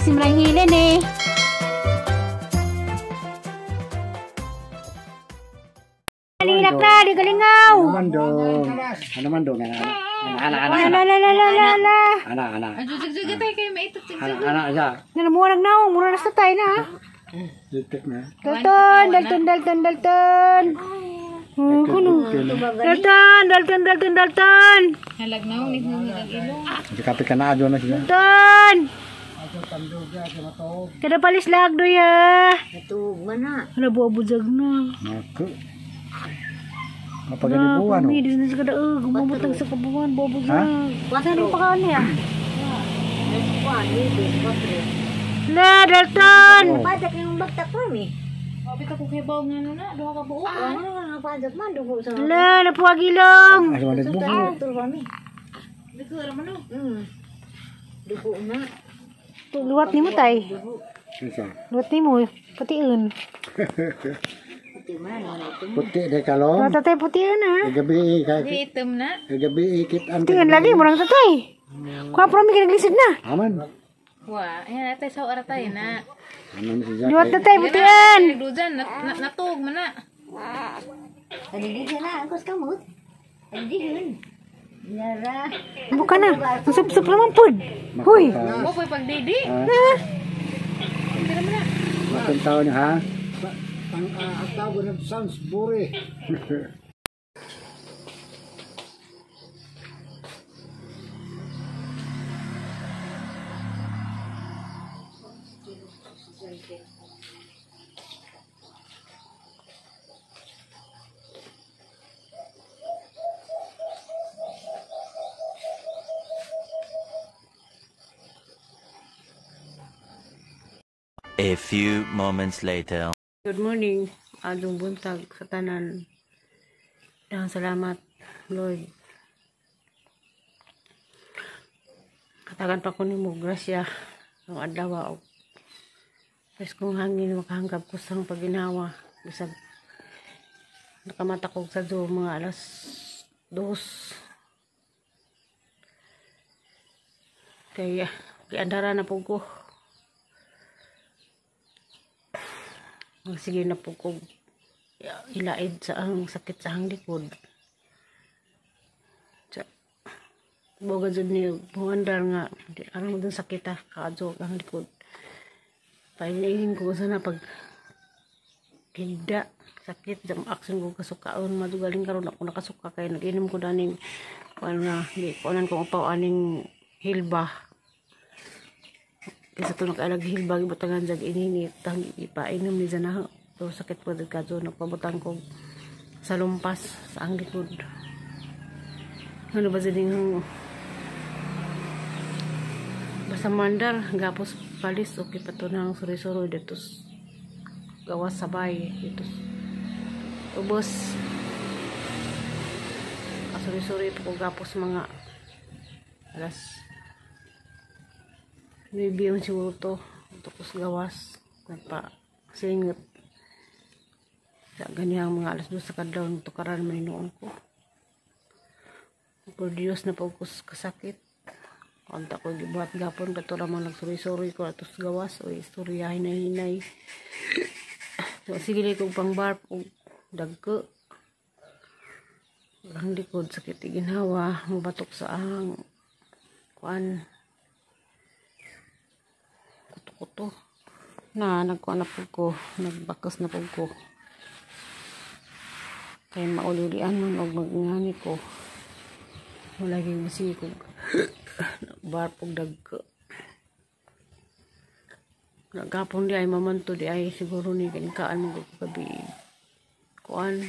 Simrang hilin eh. Alilak na, di galingaw. Ano man dong? Ano ana ana La la la la la la. Ana ana. Jugjug tayo kayo maitot. Ana ana ja. Nanamuha naong, mura na sa tayo na. Litik na. Dalton, Dalton, Dalton, Dalton. Oh, kuno. Dalton, Dalton, Dalton, Dalton. Halag naong ni humilag ilong. Kape ka na adyo na siya. Dalton. Kada palis lag do ya. Natug man na. Ano buwa bujag na. Naku. Mapagalibuan oh. oh. Di na sa kadaog, gumabutag sa kabuan, buwa bujag. Saan pa ka niya? La, Dalton. Padak yung bagtak mami. Abi ka ko kay baw nga na duha ka buo. Ano nga padak man dugo sa. La, napuwag ilong. Ay wala bugo. Tur mami. Dugo ra man oh. Dugo na. Luwat ni mo tay. Isa. Luwat ni mo, putiin. Puti de kalong. Luwat tatay putiin ha. Gabi kay Di itom na. gabi ikit ang Putiin lagi, murang tatay. Kuha pro mi kinaglisod na. Aman. Wa, ayan atay sa ora tayo na. Aman si Jack. Luwat tatay putiin. Dujan natug man na. Adigin na angkos kamot. Adigin. Yara. Buka na. Ang sup-sup naman pud. Huy. Mo po'y pagdidi. Matang tao niya ha. Ang tawag ng Salisbury. A few moments later. Good morning. Adong buntag sa tanan. Daghang salamat, Lord. Katagan pa ko nimo grasya ang adlaw og preskong hangin makahanggap ko sa paginawa. Bisag nakamata ko sa Zoom mga 2:00. Kaya giandara na po ko. Sige na po ko ilaid sa ang sakit sa ang likod. Sa boga jud ni buandar nga di aram mo dun sakit ha kaadyo ang likod. Painahin ko sana pag higda sakit jam action ko kasukaon madugaling karon ako nakasuka kay nag-inom ko daning kuan na di kuanan ko upaw aning hilba. Kaysa ito nakailag hilba, ibutangan jag ininit, tang ipainom ni Jana. Pero sakit po dito kadyo, nagpabutang ko sa lumpas, sa ang likod. Ano ba dyan yung basta mandar, gapos palis, okay pa ito ng suri-suri dito gawas sabay, dito ubos. Kasuri-suri po ko gapos mga alas 9 yung siguro to. Tapos gawas. Nagpa singot. Sa ganyang mga alas 2 sa kadlaw tukaran maninoon ko. Produce na po ko kasakit. Kanta ko gibuhat gapon kato ramang nagsuri-suri ko atos gawas o istorya hinay-hinay. So, sige ko pang barp og dagko. Ang likod sakit iginhawa mobatok sa ang kuan. Kuto na nagkuan na pud ko, nagbakas na pud ko kay mauliulian man og magngani ko wala gyud masig og barp og dagko. Nagapon di ay mamanto di ay siguro ni ginkaan man ko gabi kuan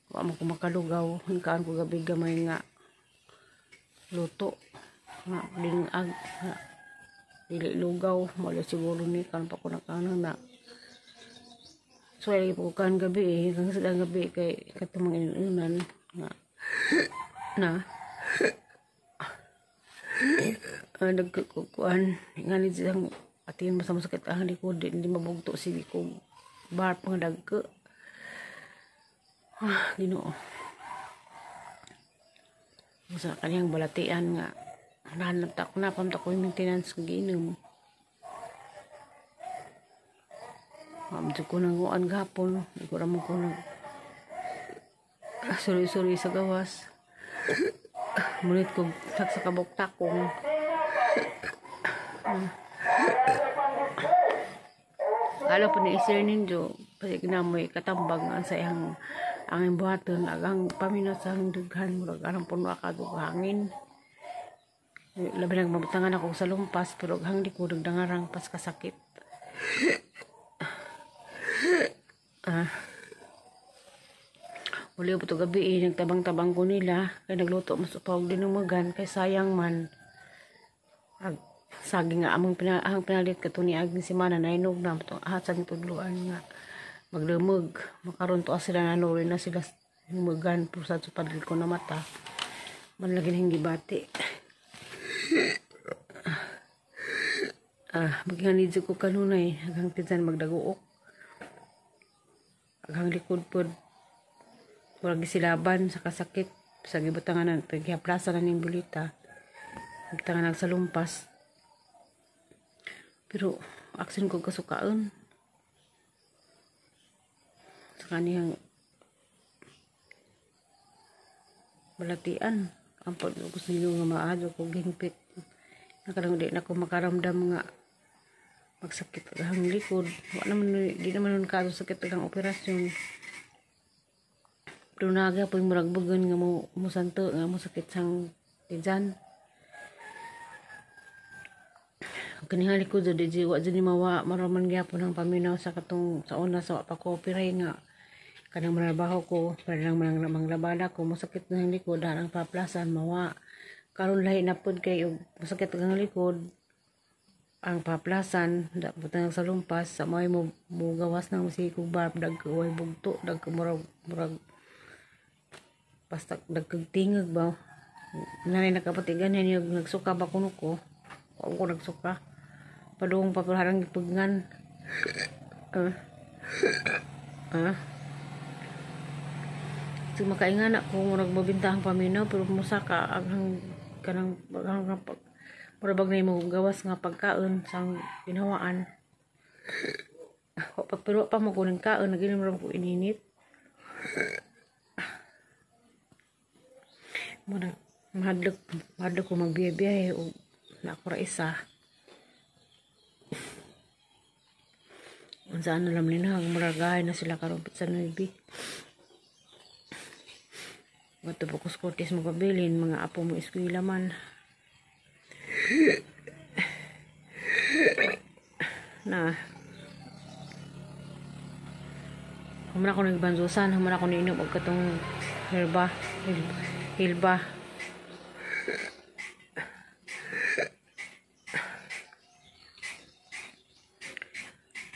wa man ko makalugaw hinkaan ko gabi gamay nga luto nga dingag nga dili lugaw wala siguro ni kan pa ko nakana na so ay po kan gabi eh hanggang sa gabi kay katumang inunan nga na nagkukuan nga ni siyang atin masama sakit ang likod hindi mabugto sige ko bar pang dagko. Ginoo sa kaniyang balatian nga Nahanap ta ko na pamta ko maintenance kong giinom. Mamdo ko nang uan gapon. Di ko ramon ko nang suroy-suroy sa gawas. Mulit ko sa kabok takong. Kala po ni Sir Ninjo, kasi ginamoy katambag ang sa iyang angin buhaton, agang paminaw sa ang dughan, murag anong puno akadog hangin. Labi nang mabutangan ako sa lumpas, pero aghang di ko nagdangarang pas kasakit. Uli po ito gabi eh, nagtabang-tabang ko nila, kaya nagluto mas upawag din umagan, kay sayang man. Ag, saging nga among ang pinalit kato ni aging simana na inog na ito hatsan tudluan nga magdumog makaron to sila nanuri na sila humugan pero sa padil ko na mata man lagi nang gibati. Maghanidyo ko kanunay hanggang pinsan magdaguok hanggang likod pod murag gisilaban sa kasakit sa gibutangan paghiaplasan na ning bulita butangan sa lumpas. Pero aksin ko kasukaan sa kaniyang balatian ang pag-ugos ninyo nga maadyo ko gingpit nakarang di na ko makaramdam nga magsakit ang likod. Wa naman di naman nun kaso sakit ang operasyon pero naga po yung muragbugan nga mo musanto nga mo sakit sang tijan. Kanihali ko dyan, di wa dyan mawa maraman gyapon ang paminaw sa katong sa una sa wa pa ko operay nga kanang manarbaho ko para lang manglabada ko masakit na ang likod ang paplasan mawa karon lahi na pud kay og masakit ang likod ang paplasan dapat sa lumpas sa may mo gawas nang musikog barb dag way bugto dag murag murag basta dagkag tingag ba nanay nakapatigan niya nagsuka ba kuno ko ako nagsuka padung paparang gipugnan. So makaingan ako murag mabinta ang paminaw pero musaka ang kanang murag na mo gawas nga pagkaon sang ginhawaan. Pero pa mo kuning kaon naginom ra ko ininit. Muna mahadlok ko magbiyahe og na ako ra isa. Unsa na lang nila muragay na sila karon sa 9. Wato po kus kortis magpabilin mga apo mo eskwela man. Na. Human ako nagbanzusan, human ako niinom og katong herba, hilba.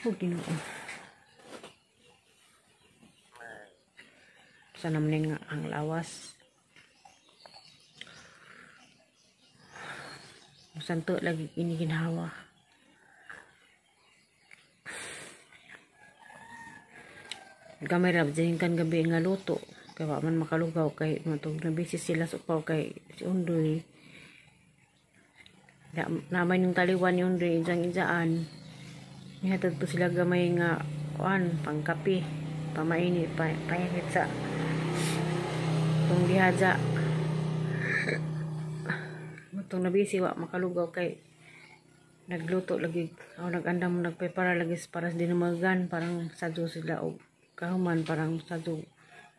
Oh, Ginoo. Sa naman nga ang lawas. Musanto lagi iniginhawa. Gamay ra jing kan gabi nga luto. Kay wa man makalugaw kay matug na busy sila sa upaw kay si Undoy. Namay yung taliwan ni Undoy injang-injaan. Nihatod po sila gamay nga kuan pangkape pamainit painit sa tong gihaja. Matong nabisi wa makalugaw kay nagluto lagi o nagandam nagprepara lagi para sa dinumagan parang sadyo sila og kahuman parang sadyo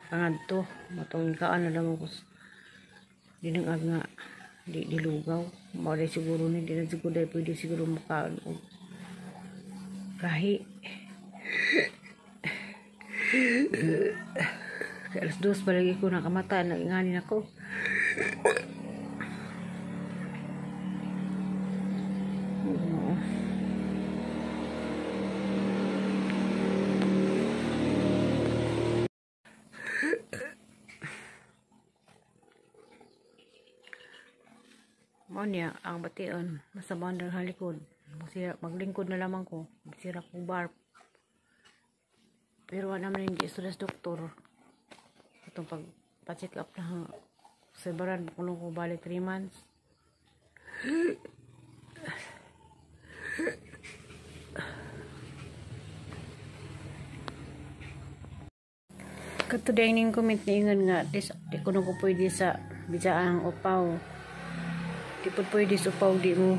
pangadto matong kaan na lamang ko dinangag nga di dilugaw mao day siguro ni di na siguro day pwede siguro makaon og kahi. Kaya alas 2 pa lagi ko nakamata, naginganin ako. Oo. Mao niya ang bation, masama ang halikod. Masira, maglingkod na lamang ko. Masira ko barb. Pero wala naman hindi istorya sa doktor. Itong pag-check up na sa baran, kulong ko balik 3 months. Kato dahil ning comment niingon nga di ko na ko pwede sa bijaang upaw. Di po pwede sa upaw di mo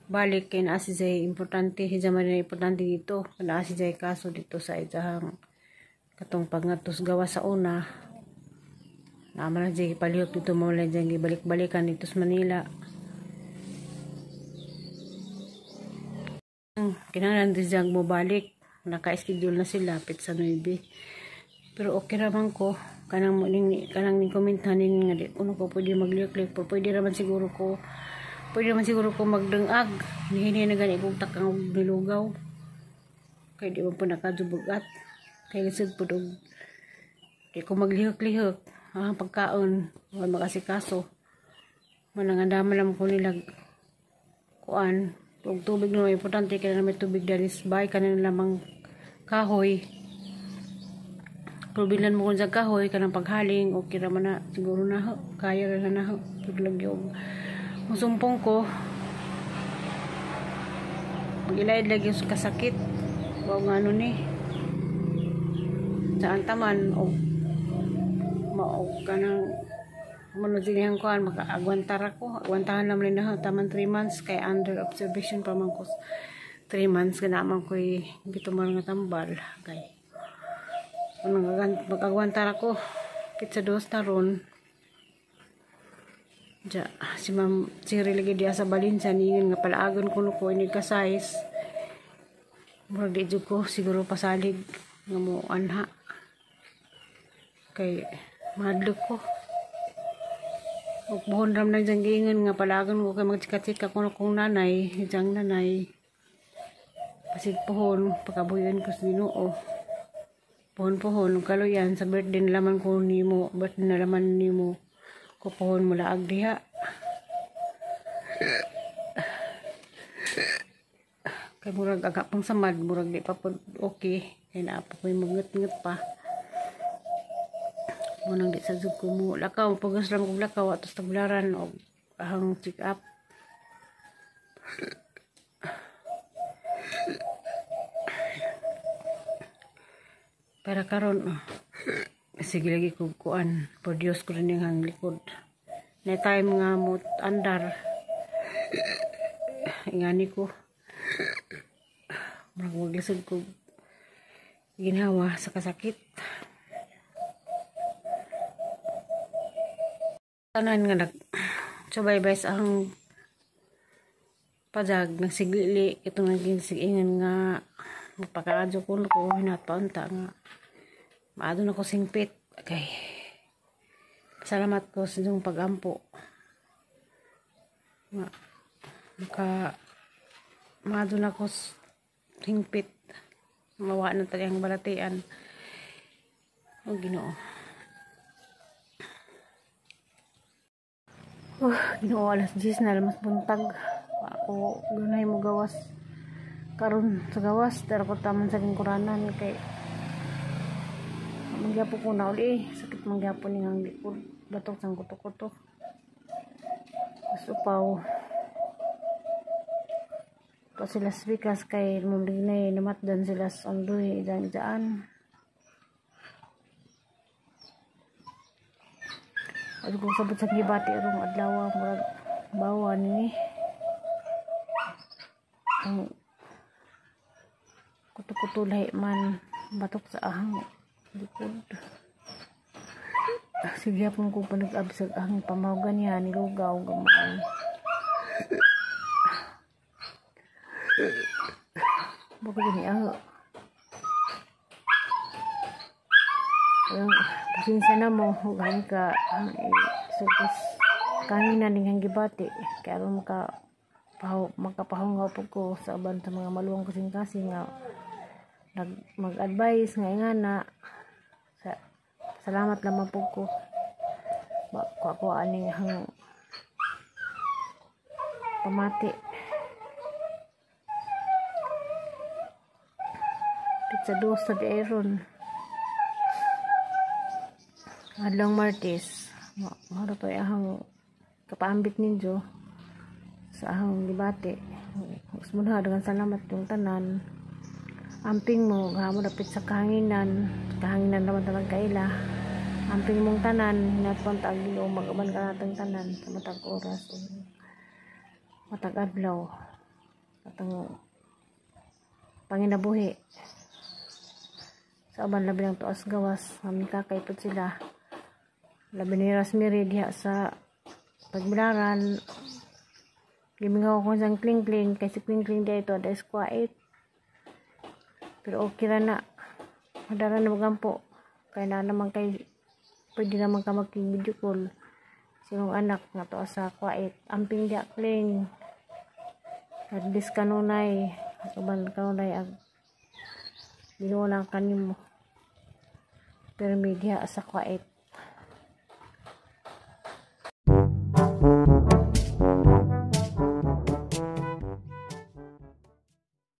balik kay naa si jay importante si man na importante dito. Naa si jay kaso dito sa ijahang katong pangatos gawa sa una. Naa man jay palihok dito mo lang jay balik-balikan dito sa Manila. Kinahanglan di jay mo balik. Naka-schedule na sila petsa 9. Pero okay raman ko kanang ning comment hanin nga di kuno ko pwede magliyok-liyok, pero pwede raman siguro ko magdengag. Nihini na gani kog takang og nilugaw. Kay di man po nakajubugat. Kay lisod pud og di ko maglihok-lihok ang pagkaon, wala makasikaso. Manangandama lang ko nila kuan og tubig no importante kay na may tubig danis bay kanin lamang kahoy. Probilan mo kung sa kahoy kanang paghaling okay ra man na siguro na ho, kaya ra na ho. Paglag yung musumpong ko magilaid lagi sa kasakit wa nga ano ni saan taman og maog kanang manod dinihang kuan makaagwantar ako, agwantahan naman na ho taman 3 months kay under observation pa man ko 3 months kana man koy gituman nga tambal kay mag-agwantar ako pizza dos na ron. Ja, si Ma'am Siri lagi diya sa Valencia niingon nga palaagon kuno ko inig ka size. Murag di jud ko siguro pasalig nga mo anha. Kay mahadlok ko. Ug buhon ram lang diyang giingon nga palaagon ko kay magchika-chika kuno kong nanay, diyang nanay. Pasig pohon pakabuyon ko sa Ginoo. Pohon-pohon kaluyan sa birthday na laman ko nimo, birthday na laman nimo ko pohon mula ag diha. Kay murag aga pang samad, murag di pa pod okay kay naa pa koy magnget-nget pa. Munang di sa jud ko mo lakaw, pagas lang kog lakaw atos taglaran og ahang check up. Para karon sige lagi kog kuan, por Dios ko rin ang likod. Na time nga mo andar. Ingani ko. Murag maglisod ko ginhawa sa kasakit. Tanan nga nag subaybay sa ang pajag nagsiglili itong naging sigingan nga magpakaadyo ko ko hinatpaunta nga maado na ko singpit. Okay. Salamat ko sa inyong pagampo. Maka maado na ko singpit. Mawa na taliyang balatian. O Ginoo. Oh, Ginoo, alas 10 na mas buntag. Ako gunay mo gawas. Karon sa gawas pero ko taman sa lingkuranan kay manggyapon ko na uli, sakit mangyapon ni ang likod, batok sang kuto-kuto. Mas upaw. Pa sila speakers kay mumbig na namatdan sila sa ondoy dyan dyan. Ano kung sabot sa gibati rong adlaw murag bawan ni. Ang kuto-kuto lahi man batok sa ahang likod. Sige pong kung panag-absag ahang pamawgan niya nilugaw gamay. Bako gani aho. Ang pasensya na mo hugahan ka ang sugos kanina ning gibati kay aron makapahungaw pud ko sa uban sa mga maluwang kasing-kasing nga mag-advise nga ingana. Sa salamat lamang po ko. Ko aning hang pamati. Pizza dos sa Aaron. Adlong Martes. Maro to ahang kapaambit ninyo. Sa ahong gibati. Usmon ha, daghang salamat yung tanan. Amping mo, gahamo dapit sa kahanginan. Kahanginan naman tanan kaila. Amping mong tanan, hinatpon ta ang Ginoo mag-uban ka natong tanan sa matag oras ug matag adlaw. Atong panginabuhi. Sa uban labi lang tuas gawas, kami kakaipod sila. Labi ni Rasmiri diha sa pagbilaran. Gimingaw ko sang kling-kling kay si kling-kling dito ada quiet. Pero okay ra na. Madara na magampo. Kay na naman kay pwede naman ka mag-video call. Sinong anak nga to sa quiet. Amping diha kling. At least kanunay. At uban kanunay ang Ginoo lang kanimo. Pero may diha sa quiet.